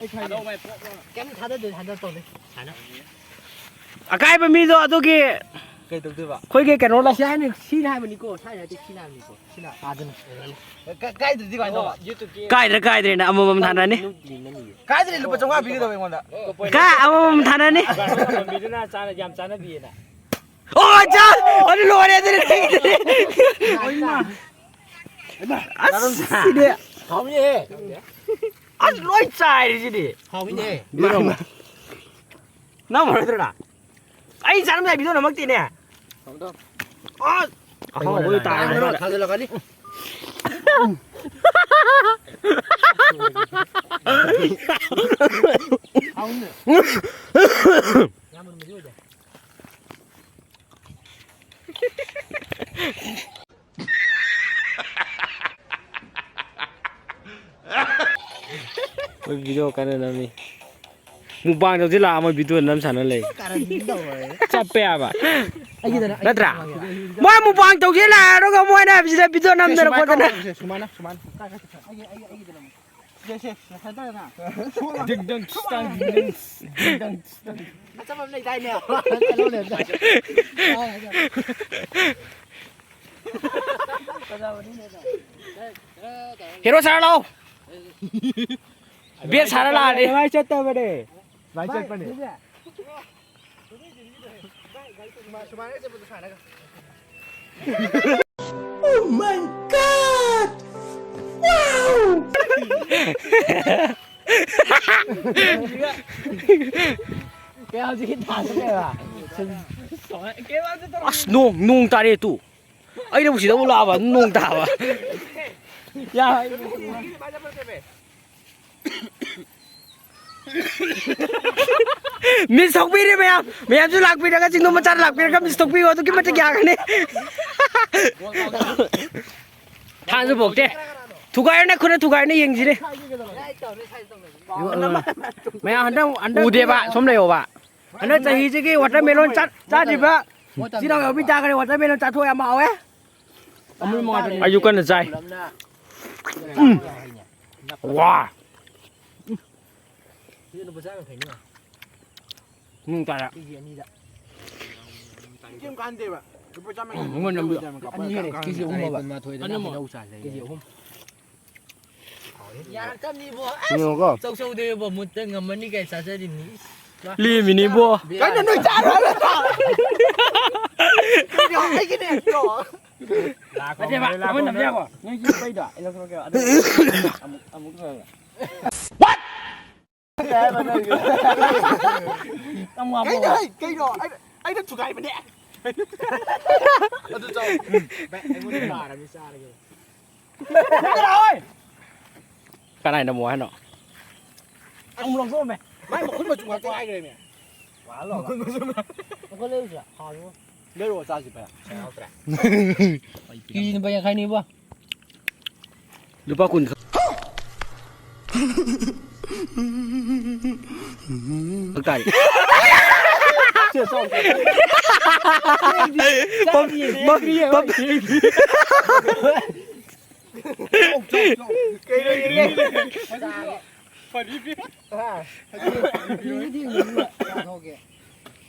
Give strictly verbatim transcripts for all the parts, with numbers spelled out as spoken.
ꯀꯩꯝ ꯊꯥꯗꯗꯦ, ꯊꯥꯗ ꯇꯧꯅꯤ꯫ ꯑꯀꯥꯏꯕ ꯃꯤꯗꯣ ꯑꯗꯨꯒꯤ ꯀꯩ ꯇꯧꯗꯣꯏꯕ? ꯑꯩꯈꯣꯏꯒꯤ ꯀꯩꯅꯣ ꯂꯩ꯫ ꯁꯤ ꯍꯥꯏꯅ, ꯁꯤꯅ ꯍꯥꯏꯕꯅꯤꯀꯣ, ꯁꯥꯏꯅ ꯍꯥꯏꯗꯤ ꯁꯤꯅ ꯍꯥꯏꯕꯅꯤꯀꯣ꯫ ꯁꯤꯅ ꯑꯥꯗꯅꯤ꯫ ꯀ-, ꯀꯥꯏꯗ꯭ꯔꯗꯤ ꯀꯃꯥꯏꯅ ꯇꯧꯕ? ꯀꯥꯏꯗ꯭ꯔꯥ ꯀꯥꯏꯗ꯭ꯔꯦꯅ ꯑꯃꯃꯝ ꯊꯥꯅꯅꯤ꯫ ꯀꯥꯏꯗ꯭ꯔꯗꯤ ꯂꯨꯄꯥ ꯆꯥꯝꯃꯉꯥ ꯄꯤꯒꯗꯕ ꯑꯩꯉꯣꯟꯗ꯫ ꯀꯥ ꯑꯃꯃꯝ ꯊꯥꯅꯅꯤ꯫ ꯃꯤꯗꯨꯅ ꯆꯥꯅ-, ꯌꯥꯝ ꯆꯥꯅꯕꯤꯌꯦꯅ꯫ ꯑꯣ, ꯑꯠꯆꯥ! ꯑꯗꯨ ꯂꯣꯏꯔꯦ, ꯑꯗꯨꯗꯤ꯫ ꯑꯁ, ꯁꯤꯗꯤ꯫ ꯍꯥꯎꯅꯤꯍꯦ꯫ ꯑꯁ, ꯂꯣꯏ ꯆꯥꯏꯔꯦ ꯁꯤꯗꯤ꯫ ꯍꯥꯎꯅꯤꯍꯦ꯫ ꯅꯪ ꯍꯧꯔꯗ꯭ꯔꯣ? ꯑꯩ ꯆꯥꯔꯝꯗꯥꯏ ꯚꯤꯗꯤꯑꯣ ꯅꯝꯃꯛꯇꯦꯅꯦ꯫ ꯑꯁ! ꯑꯍꯥꯎꯕ ꯂꯣꯏ ꯇꯥꯔꯦ꯫ ꯊꯥꯖꯤꯜꯂꯛꯀꯅꯤ꯫ ꯃꯣꯏ ꯚꯤꯗꯤꯑꯣ ꯀꯟꯅ ꯅꯝꯃꯤ꯫ ꯃꯨꯛꯕꯥꯡ ꯇꯧꯁꯤ ꯂꯥꯛꯑ ꯃꯣꯏ ꯚꯤꯗꯤꯑꯣ ꯅꯝ ꯁꯥꯟꯅ ꯂꯩ꯫ ꯀꯥꯔꯟ ꯇꯧꯔꯦ꯫ ꯆꯞꯄꯦ ꯍꯥꯏꯕ꯫ ꯑꯩꯒꯤꯗꯅ, ꯅꯠꯇ꯭ꯔꯥ? ꯑꯩꯒꯤꯗꯅ꯫ ꯃꯣꯏ ꯃꯨꯛꯕꯥꯡ ꯇꯧꯁꯤ ꯂꯥꯛꯑꯦ ꯑꯗꯨꯒ ꯃꯣꯏꯅ ꯁꯤꯗ ꯚꯤꯗꯤꯑꯣ ꯅꯝꯗꯅ ꯈꯣꯠꯇꯅ꯫ ꯁꯨꯃꯥꯏꯅ, ꯁꯨꯃꯥꯏꯅ꯫ ꯑꯩꯒꯤ, ꯑꯩꯒꯤ, ꯑꯩꯒꯤꯗꯅ ꯑꯃꯨꯛ꯫ ꯁꯦ, ꯁꯦ, ꯁꯦ, ꯁꯦ, ꯁꯦ꯫ ꯗꯤꯡ ꯗꯪ ꯁ꯭ꯇꯪ ꯗꯤꯡ ꯗꯪ ꯁ꯭ꯇꯪ꯫ ꯑꯆꯝꯕ ꯑꯃ ꯂꯩꯗꯥꯏꯅꯦ? ꯍꯦꯔꯣ ꯁꯥꯔ ꯂꯥꯛꯑꯣ꯫ ꯕꯦꯠ ꯁꯥꯔ ꯂꯥꯛꯑꯗꯤ꯫ ꯚꯥꯏ ꯆꯠꯇꯕꯅꯦ꯫ ꯚꯥꯏ ꯆꯠꯄꯅꯦ꯫ Oh my God! Wow! ꯑꯁ, ꯅꯣꯡ, ꯅꯣꯡ ꯇꯥꯔꯦ ꯇꯨ꯫ ꯑꯩꯅꯕꯨ ꯁꯤꯗꯕꯨ ꯂꯥꯛꯑꯕ, ꯅꯣꯡ ꯇꯥꯕ꯫ ꯌꯥ-, ꯃꯤꯁ ꯊꯣꯛꯄꯤꯔꯦ ꯃꯌꯥꯝ꯫ ꯃꯌꯥꯝꯁꯨ ꯂꯥꯛꯄꯤꯔꯒ, ꯆꯤꯡꯗꯣꯟ ꯃꯆꯥꯗ ꯂꯥꯛꯄꯤꯔꯒ ꯃꯤꯁ ꯊꯣꯛꯄꯤꯌꯨ꯫ ꯑꯗꯨꯛꯀꯤ ꯃꯇꯤꯛ ꯌꯥꯒꯅꯤ꯫ ꯊꯥꯡꯁꯨ ꯄꯣꯛꯇꯦ꯫ ꯊꯨꯒꯥꯏꯔꯅ, ꯈꯨꯠꯅ ꯊꯨꯒꯥꯏꯔꯅ ꯌꯦꯡꯁꯤꯅꯦ꯫ ꯃꯌꯥꯝ ꯍꯟꯗꯛ, ꯍꯟꯗꯛ ꯎꯗꯦꯕ, ꯁꯣꯝ ꯂꯩꯌꯣꯕ꯫ ꯍꯟꯗꯛ ꯆꯍꯤꯁꯤꯒꯤ ꯋꯥꯇꯔꯃꯦꯂꯣꯟ ꯆꯥ-, ꯆꯥꯗ꯭ꯔꯤꯕ ꯏꯆꯤꯟ ꯏꯅꯥꯎ ꯌꯥꯎꯕꯤ ꯇꯥꯈ꯭ꯔꯦ, ꯋꯥꯇꯔꯃꯦꯂꯣꯟ ꯆꯥꯊꯣꯛꯑꯦ, ꯌꯥꯝ ꯍꯥꯎꯋꯦ꯫ ꯑꯩꯁꯨ ꯀꯟꯅ ꯆꯥꯏ꯫ ꯎꯝ꯫ ꯋꯥ꯫ ꯁꯤꯗ ꯂꯨꯄꯥ ꯆꯥꯝ ꯌꯥꯡꯈꯩꯅꯤ꯫ ꯎꯝ, ꯇꯥꯔꯦ꯫ ꯀꯦ ꯖꯤ ꯑꯅꯤꯗ꯫ ꯀꯩꯝ ꯀꯥꯟꯗꯦꯕ꯫ ꯂꯨꯄꯥ ꯆꯥꯝ ꯌꯥꯡꯈꯩ꯫ ꯎꯝ, ꯃꯉꯣꯟ ꯅꯝꯕꯤꯌꯨ꯫ ꯆꯥꯝ ꯌꯥꯡꯈꯩ ꯀꯥꯞꯄ ꯑꯅꯤ ꯍꯦꯜꯂꯦ, ꯀꯥꯞꯄ ꯀꯦ ꯖꯤ ꯑꯍꯨꯝ ꯀꯥꯞꯄ꯫ ꯐꯥꯎꯕ꯫ ꯀꯨꯟꯃꯥꯊꯣꯏꯗ ꯅꯪ ꯑꯅꯝꯕ꯫ ꯍꯩꯅꯧ ꯆꯥꯁꯦ꯫ ꯀꯦ ꯖꯤ ꯑꯍꯨꯝ꯫ ꯌꯥꯔꯛꯇꯕꯅꯤꯕꯣ꯫ ꯑꯁ, ꯌꯦꯡꯉꯨꯀꯣ꯫ ꯆꯧꯆꯧꯗꯣ ꯏꯕꯣ, ꯃꯨꯠꯇ ꯉꯝꯃꯅꯤ ꯀꯥꯏ ꯆꯥꯖꯔꯤꯕꯅꯤ꯫ ꯏꯁ, ꯋꯥ꯫ ꯂꯦꯝꯃꯤꯅꯤꯕꯣ꯫ ꯀꯩꯅꯣ ꯅꯣꯏ ꯆꯥꯔꯣ ꯍꯥꯏꯕ ꯅꯠꯇ꯭ꯔꯣ? ꯀꯩꯅꯣ ꯑꯩꯒꯤꯅꯦ ꯍꯥꯏꯕ꯭ꯔꯣ? ꯅꯠꯇꯦꯕ, ꯑꯃ ꯅꯝꯖꯕꯣ꯫ ꯅꯣꯏꯒꯤ ꯄꯩꯗꯣ ꯑꯩ ꯂꯧꯊꯣꯔꯛꯀꯦꯕ꯫ ꯑꯗꯨꯒ ꯑꯃꯨꯛ, ꯑꯃꯨꯛ ꯇꯧꯔꯒ꯫ ꯀꯩꯅꯣ ꯍꯥꯏ-, ꯀꯩꯅꯣ? ꯑꯩꯅ, ꯑꯩꯅ ꯊꯨꯒꯥꯏꯕꯅꯦ꯫ ꯑꯗꯨ ꯆꯥꯎ꯫ ꯚꯥꯏ, ꯑꯩꯉꯣꯟꯗ ꯅꯥꯔꯕꯅꯤ, ꯆꯥꯔꯒꯦ꯫ ꯀꯅꯥꯏ ꯅꯝꯃꯣ ꯍꯥꯏꯅꯣ? ꯑꯃꯨꯛ ꯂꯧꯊꯣꯛꯑꯝꯃꯦ꯫ ꯃꯥꯏ ꯃꯈꯨꯠ ꯃꯆꯨ ꯉꯥꯛꯇ ꯉꯥꯏꯈ꯭ꯔꯦꯅꯦ꯫ ꯃꯈꯨꯠ ꯃꯆꯨ꯫ ꯃꯈꯨꯠ ꯂꯩꯔꯨꯁꯤꯔꯥ? ꯍꯥꯎꯅꯤꯉꯣ꯫ ꯂꯩꯔꯛꯑꯣ, ꯆꯥꯁꯤ ꯚꯥꯏ꯫ ꯄꯩꯁꯥ ꯌꯥꯎꯗ꯭ꯔꯦ꯫ ꯀꯦ ꯖꯤ ꯂꯨꯄꯥ ꯌꯥꯡꯈꯩꯅꯤꯕꯣ꯫ ꯂꯨꯄꯥ ꯀꯨꯟ ꯈꯛ꯫ ꯈꯛ ꯇꯥꯔꯦ꯫ ꯁꯦ, ꯆꯥꯎ, ꯆꯥꯎ꯫ ꯄꯝ-, ꯄꯝ-, ꯄꯝ-, ꯆꯥꯎ, ꯆꯥꯎ, ꯆꯥꯎ꯫ ꯀꯩꯅꯣ, ꯀꯩꯅꯣ? ꯐꯗꯤꯕꯤ꯫ ꯍꯥ? ꯐꯗꯤꯕꯤ꯫ ꯐꯗꯤꯕꯤ ꯊꯤꯡꯉꯤꯅꯦ꯫ ꯆꯥꯊꯣꯛꯀꯦ꯫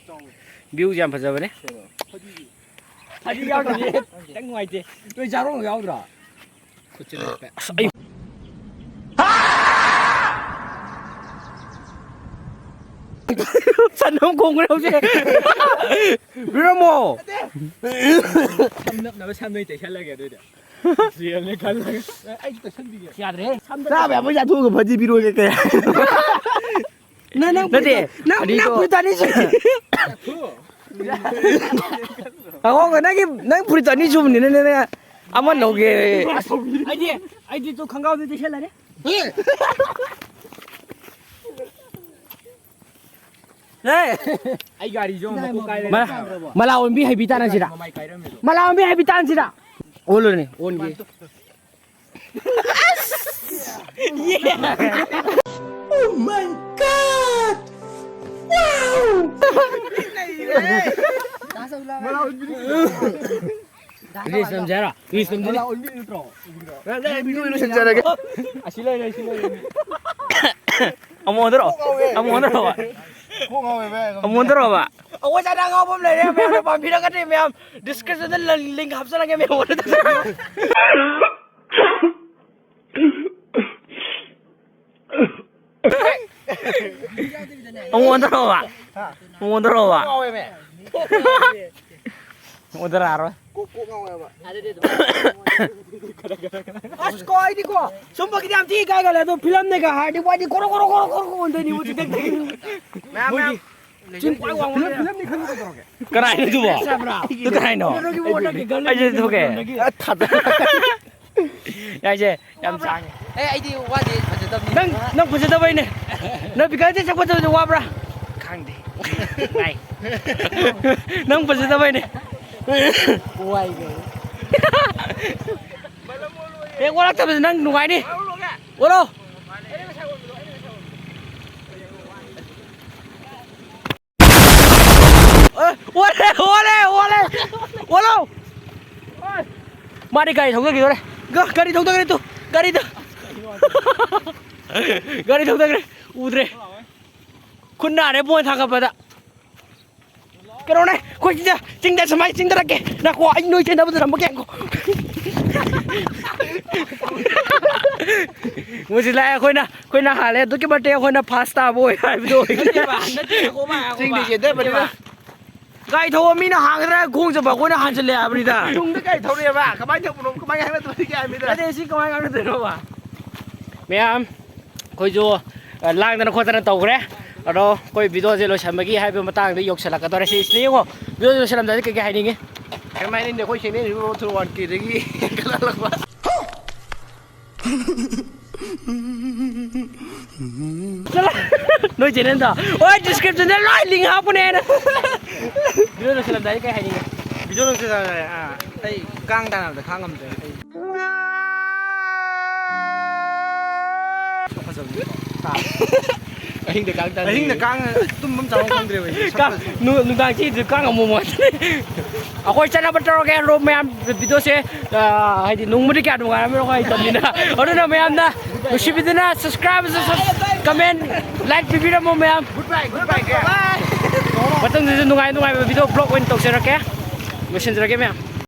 ꯚ꯭ꯌꯨꯁꯦ ꯌꯥꯝ ꯐꯖꯕꯅꯦ꯫ ꯐꯗꯤ ꯌꯥꯎꯗ꯭ꯔꯗꯤ ꯈꯤꯇꯪ ꯅꯨꯡꯉꯥꯏꯇꯦ꯫ ꯅꯣꯏ ꯆꯥꯔꯣꯡ ꯌꯥꯎꯗ꯭ꯔꯣ? ꯈꯨꯠꯁꯦ ꯂꯦꯞꯄꯦ꯫ ꯑꯁ, ꯑꯩ ꯁꯟ ꯑꯃ ꯈꯣꯡꯈ꯭ꯔꯦ ꯍꯧꯖꯤꯛ꯫ ꯄꯤꯔꯝꯃꯣ꯫ ꯁꯝ ꯅꯞꯅꯕ ꯁꯝ ꯅꯣꯏ ꯇꯩꯁꯜꯂꯒꯦ ꯑꯗꯨꯗꯤ꯫ ꯖꯦꯜꯅꯦ ꯈꯜꯂꯒ꯫ ꯑꯦ, ꯑꯩꯁꯨ ꯇꯩꯁꯟꯕꯤꯒꯦ꯫ ꯌꯥꯗ꯭ꯔꯦ꯫ ꯁꯝꯗ ꯆꯥꯕ ꯌꯥꯕ ꯆꯥꯊꯣꯛꯑꯒ ꯐꯗꯤ ꯄꯤꯔꯣꯏꯒꯦ ꯀꯩ꯫ ꯅꯪ, ꯅꯪ ꯅꯠꯇꯦ, ꯐꯨꯔꯤꯠꯇꯣ, ꯅꯪ, ꯅꯪ ꯐꯗꯤꯗꯣ꯫ ꯐꯨꯔꯤꯠꯇꯣ ꯑꯅꯤ ꯁꯨꯏ꯫ ꯑꯉꯧꯕ, ꯅꯪꯒꯤ, ꯅꯪ ꯐꯨꯔꯤꯠꯇꯣ ꯑꯅꯤ ꯁꯨꯕꯅꯤꯅꯅꯦ, ꯑꯃ ꯂꯧꯒꯦ꯫ ꯑꯁ, ꯑꯩꯗꯤ, ꯑꯩꯗꯤ ꯇꯨ ꯈꯪꯒꯥꯎꯗꯨ ꯇꯩꯁꯜꯂꯅꯤ꯫ ꯍꯦ! ꯑꯩ ꯒꯥꯔꯤꯁꯨ ꯑꯃꯨꯛ ꯃꯀꯣꯛ ꯀꯥꯏꯔꯦ꯫ ꯃ-, ꯃꯂꯥ ꯑꯣꯟꯕꯤ ꯍꯩꯕꯤ ꯇꯥꯟꯅꯁꯤꯔꯥ? ꯃꯃꯥꯏ ꯀꯥꯏꯔꯝꯃꯦ ꯑꯗꯣ꯫ ꯃꯂꯥ ꯑꯣꯟꯕꯤ ꯍꯩꯕꯤ ꯇꯥꯟꯁꯤꯔꯥ? ꯑꯣꯜꯂꯨꯅꯦ, ꯑꯣꯟꯒꯦ꯫ Oh my God! Wow! Reels ꯅꯝꯖꯦ ꯍꯥꯏꯔꯣ? Reels ꯅꯝꯖꯦ꯫ ꯅꯪ, ꯅꯪ video ꯂꯣꯏꯁꯤꯟꯖꯔꯒꯦ꯫ ꯑꯁꯤ ꯂꯩꯔꯦ, ꯑꯁꯤ ꯂꯩꯔꯦ꯫ ꯑꯃꯨꯛ ꯑꯣꯟꯊꯣꯔꯛꯑꯣ꯫ ꯑꯃꯨꯛ ꯑꯣꯟꯊꯣꯔꯛꯑꯣ꯫ ꯑꯃꯨꯛ ꯑꯣꯟꯊꯣꯔꯛꯑꯣꯕ꯫ ꯑꯩꯈꯣꯏ ꯆꯥꯅ ꯑꯉꯥꯎꯕ ꯑꯃ ꯂꯩꯔꯦ, ꯃꯌꯥꯝꯅ ꯄꯥꯝꯕꯤꯔꯒꯗꯤ ꯃꯌꯥꯝ description ꯗ link ꯍꯥꯞꯆꯜꯂꯒꯦ, ꯃꯌꯥꯝ ꯑꯣꯔꯗꯔ ꯇꯧꯖꯔꯣ꯫ ꯑꯃꯨꯛ ꯑꯣꯟꯊꯣꯔꯛꯑꯣꯕ꯫ ꯑꯃꯨꯛ ꯑꯣꯟꯊꯣꯔꯛꯑꯣꯕ꯫ ꯑꯣꯟꯊꯣꯔꯛꯑꯔꯣꯏ꯫ ꯑꯁ ꯀꯣ, ꯑꯩꯗꯤꯀꯣ, ꯁꯨꯝꯕꯒꯤꯗꯤ ꯌꯥꯝ ꯊꯤ ꯏꯀꯥꯏꯒꯜꯂꯦ, ꯑꯗꯣ ꯐꯤꯂꯝꯅꯦꯒ ꯍꯥꯏꯔꯗꯤ ꯋꯥꯗꯤ ꯀꯣꯔꯣ ꯀꯣꯔꯣ ꯀꯣꯔꯣ ꯀꯣꯔꯣ ꯀꯣꯔꯣ ꯑꯣꯟꯗꯣꯏꯅꯤ, ꯃꯣꯏ ꯆꯤꯟꯗꯛꯇꯒꯤ꯫ ꯃꯌꯥꯝ, ꯃꯌꯥꯝ꯫ ꯆꯤꯟ ꯄꯥꯏ ꯋꯥꯡꯃꯗ꯫ ꯐꯤꯂꯝꯅꯤ ꯈꯟꯕ ꯀꯩꯗꯧꯔꯒꯦ? ꯀꯅꯥꯏꯅꯣ ꯑꯗꯨꯕꯣ? ꯆꯥꯕ꯭ꯔꯥ? ꯑꯗꯨ ꯀꯅꯥꯏꯅꯣ? ꯀꯩꯅꯣꯒꯤ ꯃꯉꯣꯟꯗꯒꯤ ꯒꯜꯂꯤ ꯑꯩꯁꯦ ꯊꯣꯛꯀꯦ꯫ ꯃꯉꯣꯟꯗꯒꯤ꯫ ꯑ, ꯊꯥꯖ-꯫ ꯌꯥꯏꯁꯦ, ꯌꯥꯝ ꯆꯥꯡꯉꯦ꯫ ꯑꯦ, ꯑꯩꯗꯤ ꯋꯥꯗꯦ, ꯐꯖꯗꯕꯅꯤ꯫ ꯅꯪ, ꯅꯪ ꯐꯖꯗꯕꯩꯅꯦ꯫ ꯅꯪ ꯕꯤꯀꯥꯁꯇꯤ ꯁꯛ ꯐꯖꯕꯁꯦ ꯋꯥꯕ꯭ꯔꯥ? ꯈꯪꯗꯦ꯫ ꯋꯥꯏ꯫ ꯅꯪ ꯐꯖꯗꯕꯩꯅꯦ꯫ ꯋꯥꯏ ꯀꯩꯅꯣ꯫ ꯍꯦꯛ ꯋꯥꯔꯛꯇꯕꯁꯦ ꯅꯪ ꯅꯨꯡꯉꯥꯏꯅꯤ꯫ ꯑꯣꯜꯂꯣ꯫ ꯑꯦ, ꯑꯣꯜꯂꯦ, ꯑꯣꯜꯂꯦ, ꯑꯣꯜꯂꯦ꯫ ꯑꯣꯜꯂꯣ꯫ ꯃꯥꯗꯤ ꯒꯥꯔꯤ ꯊꯧꯗꯈꯤꯗꯣꯔꯦ꯫ ꯒ-, ꯒꯥꯔꯤ ꯊꯧꯗꯈ꯭ꯔꯦ ꯇꯨ꯫ ꯒꯥꯔꯤꯗ꯫ ꯒꯥꯔꯤ ꯊꯧꯗꯈ꯭ꯔꯦ꯫ ꯎꯗ꯭ꯔꯦ꯫ ꯈꯨꯠ ꯅꯥꯔꯦ ꯃꯣꯏ ꯊꯥꯡꯒꯠꯄꯗ꯫ ꯀꯩꯅꯣꯅꯦ, ꯑꯩꯈꯣꯏ ꯆꯤꯡꯗ, ꯆꯤꯡꯗ ꯁꯨꯃꯥꯏꯅ ꯆꯤꯡꯊꯔꯛꯀꯦ꯫ ꯉꯥꯏꯈꯣ, ꯑꯩ ꯅꯣꯏ ꯆꯦꯟꯅꯕꯗ ꯊꯝꯃꯒꯦ, ꯉꯥꯏꯈꯣ꯫ ꯃꯣꯏꯁꯤ ꯂꯥꯛꯑꯦ, ꯑꯩꯈꯣꯏꯅ, ꯑꯩꯈꯣꯏꯅ ꯍꯥꯜꯂꯦ꯫ ꯑꯗꯨꯛꯀꯤ ꯃꯇꯤꯛ ꯑꯩꯈꯣꯏꯅ ꯐꯥꯁ ꯇꯥꯕ ꯑꯣꯏ ꯍꯥꯏꯕꯗꯣ ꯑꯣꯏ꯫ ꯅꯠꯇꯦꯕ, ꯅꯠꯇꯦꯕꯀꯣ, ꯃꯥ, ꯉꯥꯏꯈꯣꯕ꯫ ꯆꯤꯡꯗ ꯆꯦꯟꯊꯕꯅꯤꯅ꯫ ꯅꯠꯇꯦꯕ꯫ ꯒꯥꯔꯤ ꯊꯧꯕ ꯃꯤꯅ ꯍꯥꯟꯒꯗ꯭ꯔꯥ ꯈꯣꯡ ꯆꯠꯄ ꯑꯩꯈꯣꯏꯅ ꯍꯥꯟꯖꯜꯂꯦ ꯍꯥꯏꯕꯅꯤꯗ꯫ ꯇꯨꯡꯗ ꯒꯥꯔꯤ ꯊꯧꯔꯛꯑꯦꯕ꯫ ꯀꯃꯥꯏꯅ ꯇꯧꯕꯅꯣ? ꯀꯃꯥꯏꯅ ꯍꯥꯏꯅꯗꯣꯏꯅꯣ? ꯒ꯭ꯌꯥꯟ ꯃꯦꯟ ꯇꯥꯗꯦ꯫ ꯅꯠꯇꯦ, ꯁꯤ ꯀꯃꯥꯏꯅ ꯉꯥꯡꯅꯗꯣꯏꯅꯣꯕ? ꯃꯌꯥꯝ, ꯑꯩꯈꯣꯏꯁꯨ, ꯑ, ꯂꯥꯡꯗꯅ ꯈꯣꯠꯇꯅ ꯇꯧꯈ꯭ꯔꯦ꯫ ꯑꯗꯣ ꯑꯩꯈꯣꯏ ꯚꯤꯗꯤꯑꯣꯁꯦ ꯂꯣꯏꯁꯟꯕꯒꯤ ꯍꯥꯏꯕ ꯃꯇꯥꯡꯗ ꯌꯧꯁꯜꯂꯛꯀꯗꯧꯔꯦ꯫ ꯁꯤ, ꯁꯤ ꯌꯦꯡꯉꯣ, ꯚꯤꯗꯤꯑꯣ ꯂꯣꯏꯁꯜꯂꯝꯗꯥꯏꯗ ꯀꯩꯀꯩ ꯍꯥꯏꯅꯤꯡꯉꯤ? ꯀꯩꯝ ꯍꯥꯏꯅꯤꯡꯗꯦ, ꯑꯩꯈꯣꯏ ꯁꯦꯡꯅꯔꯤꯕ ꯊ꯭ꯔꯨ ꯋꯥꯟ ꯀꯦꯗꯒꯤ ꯍꯦꯟꯒꯠꯂꯛꯄ꯫ ꯅꯣꯏ ꯆꯦꯅꯦꯜꯗꯣ? ꯍꯣꯏ, ꯗꯤꯁꯀ꯭ꯔꯤꯞꯁꯟꯗ ꯂꯣꯏ ꯂꯤꯡ ꯍꯥꯞꯄꯅꯦ ꯑꯩꯅ꯫ ꯚꯤꯗꯤꯑꯣ ꯂꯣꯏꯁꯜꯂꯝꯗꯥꯏꯗ ꯀꯩ ꯍꯥꯏꯅꯤꯡꯉꯤ? ꯚꯤꯗꯤꯑꯣ ꯂꯣꯏꯁꯜꯂꯝꯗꯥꯏꯗ, ꯑꯥ, ꯑꯩ ꯀꯥꯡ ꯇꯥꯟꯅꯕꯗ ꯈꯥꯡ ꯉꯝꯗ꯭ꯔꯦ ꯑꯩ꯫ ꯁꯛ ꯐꯖꯕꯅꯤꯀꯣ꯫ ꯑꯍꯤꯡꯗ ꯀꯥꯡ ꯇꯥꯟꯅꯩ꯫ ꯑꯍꯤꯡꯗ ꯀꯥꯡ ꯇꯨꯝꯕ ꯑꯃ ꯆꯥꯐꯝ ꯈꯪꯗ꯭ꯔꯦꯕ ꯑꯩꯁꯦ꯫ ꯁꯛ ꯀꯥꯡ-, ꯐꯖꯕ꯫ ꯅꯨ-, ꯅꯨꯡꯗꯥꯡ ꯆꯦꯛꯁꯤꯗ ꯀꯥꯡ ꯑꯃꯨꯛ ꯑꯃꯨꯛ ꯉꯥꯛꯇꯅꯦ꯫ ꯑꯩꯈꯣꯏ ꯆꯠꯅꯕ ꯇꯧꯔꯒꯦ, ꯍꯦꯔꯣ ꯃꯌꯥꯝ, ꯚꯤꯗꯤꯑꯣꯁꯦ, ꯑ, ꯍꯥꯏꯗꯤ ꯅꯣꯡꯃꯗꯤ ꯀꯌꯥ ꯅꯨꯡꯉꯥꯏꯔꯝꯃꯔꯣꯏ ꯑꯩꯈꯣꯏ ꯍꯩꯇꯕꯅꯤꯅ꯫ ꯑꯗꯨꯅ ꯃꯌꯥꯝꯅ ꯅꯨꯡꯁꯤꯕꯤꯗꯨꯅ subscribe, comment, like ꯄꯤꯕꯤꯔꯝꯃꯣ ꯃꯌꯥꯝ. ꯃꯊꯪꯗꯁꯨ ꯅꯨꯡꯉꯥꯏ ꯅꯨꯡꯉꯥꯏꯕ video vlog ꯑꯣꯏꯅ ꯇꯧꯖꯔꯛꯀꯦ. ꯂꯣꯏꯁꯤꯟꯖꯔꯒꯦ ꯃꯌꯥꯝ.